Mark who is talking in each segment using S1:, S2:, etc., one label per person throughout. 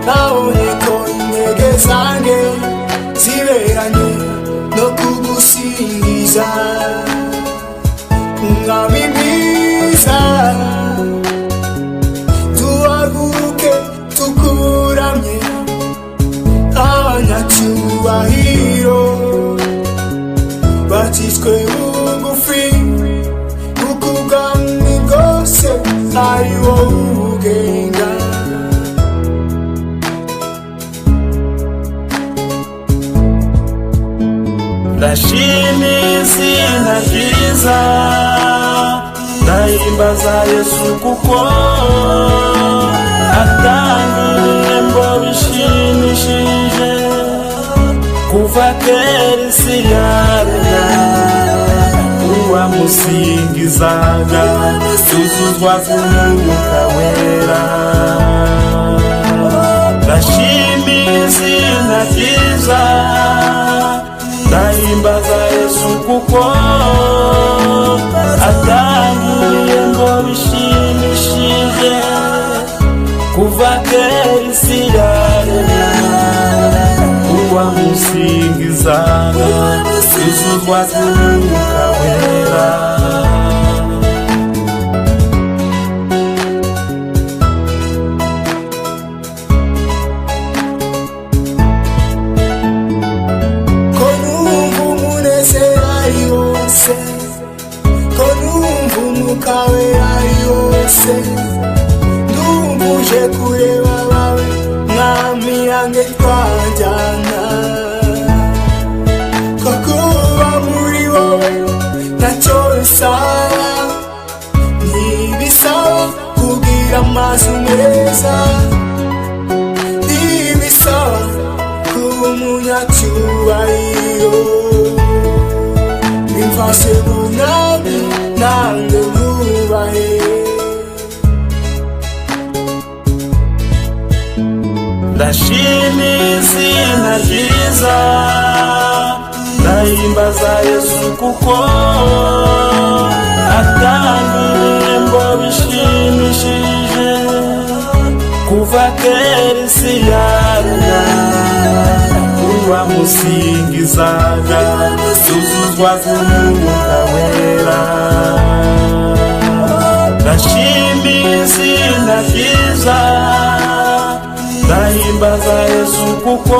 S1: Nabonye ko intege zanjye ziberanye no kugusingiza, Umwami mwiza. Duhaguruke tukuramye, abanyacyubahiro bacishwe bugufi, kuko ubwami bwose ari wowe ubugenga.
S2: Ndashima izina ryiza, ndahimbaza Yesu kuko atanga ibihembo bishimishije. Kuva kera isi yaremwa, uwamusingizaga yuzuzwa n'Umwuka Wera. Ndashima izina ryiza, ndahimbaza Yesu kuko atanga ibihembo bishimishije. Kuva kera isi yaremwa, uwamusingizaga yuzuzwa n'Umwuka Wera.
S1: Ko numva umunezero ari wose, ko numva Umwuka Wera ari wose, ndumva uje kureba abawe, Mwami yange twajyana, ko kuba muri wowe ntacyo bisaba, ntibisaba kugira amazu meza, ntibisaba kuba umunyacyubahiro. Bimfashe mu Mwami nange nkubahe.
S2: Ndashima izina ryiza, ndahimbaza Yesu kuko atanga ibihembo bishimishije. Kuva kera isi yaremwa, uwamusingizaga yuzuzwa n'Umwuka Wera. Ndashima izina ryiza, ndahimbaza Yesu kuko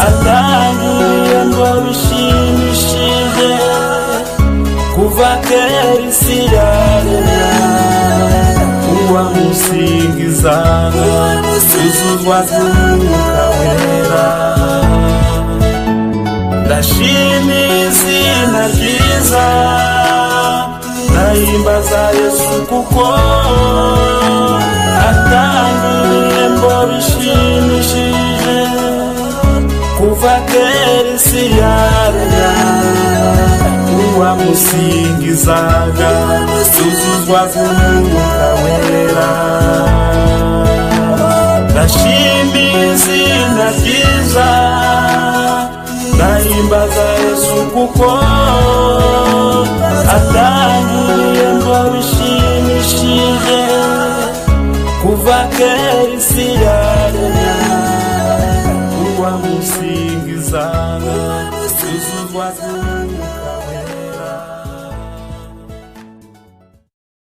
S2: atanga ibihembo bishimishije. Kuva kera isi yaremwa, uwamusingizaga yuzuzwa n'Umwuka Wera. Ndashima izina ryiza, ndahimbaza Yesu kuko atanga ibihembo bishimishije. Kuva kera isi yaremwa, uwamusingizaga yuzuzwa n'Umwuka Wera. Ndashima izina ryiza, ndahimbaza Yesu kuko atanga ibihembo bishimishije. Kuva kera isi yaremwa, uwamusingizaga yuzuzwa n'Umwuka